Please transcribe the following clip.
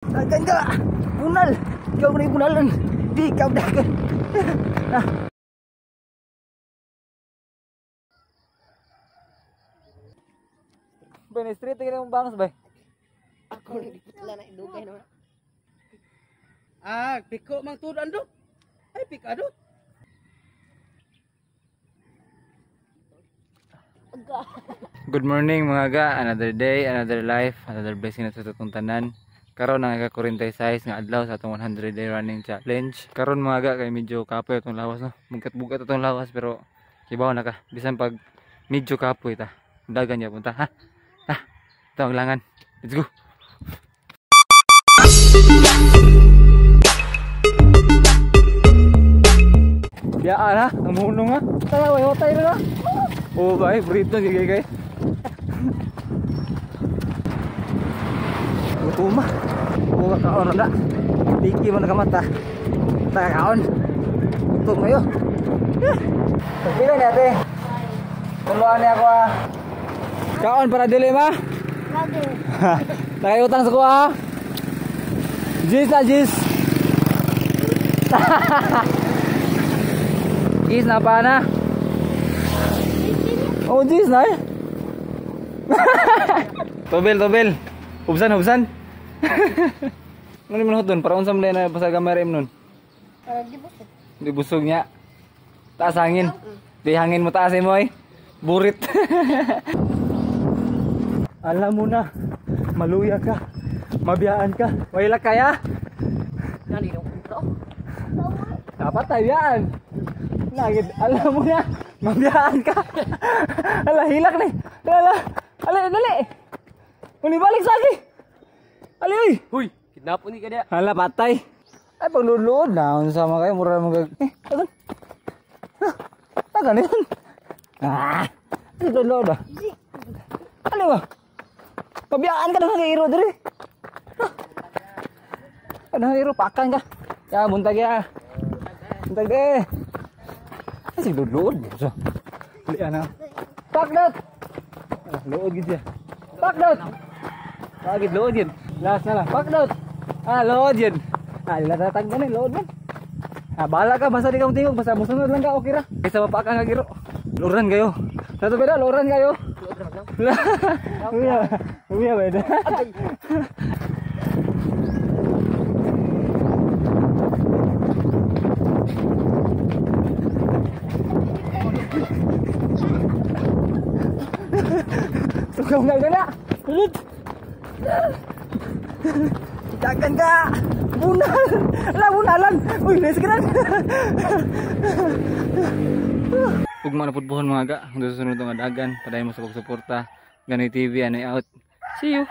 Dagan ka! Bunal! Ikaw na ibunalan! Di ikaw dagan! Bay, na-street na mong bangs, bay. Ako nagputla na idugay naman. Ah, piko mang tudan do. Ay, pikado. Good morning mga ga, another day, another life, another blessing na sa atong tanan. Karon ang ika-46 nga adlaw sa atong 100 day running challenge. Karon mga ga kay medyo kapoy atong lawas no. Bugat-bugat atong lawas pero kibaw na ka. Bisan pag medyo kapoy ta. Dagan niya punta ha. Ha. Ito ang langan. Let's go. Biyaan ha, ang hunong ha. Tara, way hotay na. Oh, bay, burrito gigay kay. Gutuma. Buka kaon na. Diki man ka mata. Ta kaon. Gutom kayo. Pagpila ni ate. Tuluan niya ako ah. Kaon para dili ma. Lagi. Nakayutang sa kuha. Jis na jis. Jis na pa na. Oh, jis na eh. Tobel, tobel. Hubsan, hubsan. Ano naman hotdon? Para unsam na basta gamay rin nun. Para di busog. Di busog niya. Taas hangin. Di hangin mo taas eh mo eh. Burit. Alam mo na. Maluya ka. Mabiyaan ka. Wala kaya. Dapat tayo biyaan. Nagit, alam mo na. Mabiyaan ka. Ala, hilak na eh. Ala, ala, dali. Muli balik sa akin. Ali, oy. Huy, kidnap ni ka dia. Hala, patay. Ay, pagluluod na. Unsa man kayo, mura mo gag... Eh, tagan. Tagan yun. Ah, pagluluod ah. Ano ba? Pabiyaan ka na ng iro diri. Ano iro, pakan ka. Ya, buntag ya. Buntag eh. Ay, sige, luluod. So, dali na. Pakdot! Ah, luod gid siya. Pakdot! Bakit luod yun? Last na lang. Pakdot! Ah, luod yun. Ah, latatag na ni, luod man. Ah, bahala ka, basta di ka mutingog, basta musunod lang ka, okay ra. Kaysa mapaka ka giro. Luran kayo. Sa to peda, luran kayo. Uya, uya ba ito? Tugaw nga na. Ulit. Dagan ka. Bunal. Ala, bunalan. Uy, let's get. Ugma na pudbuhon mga ga. Hanggang sa sunod nga dagan. Padayon mo sa pagsuporta. Ganoy TV, anoy out. See you.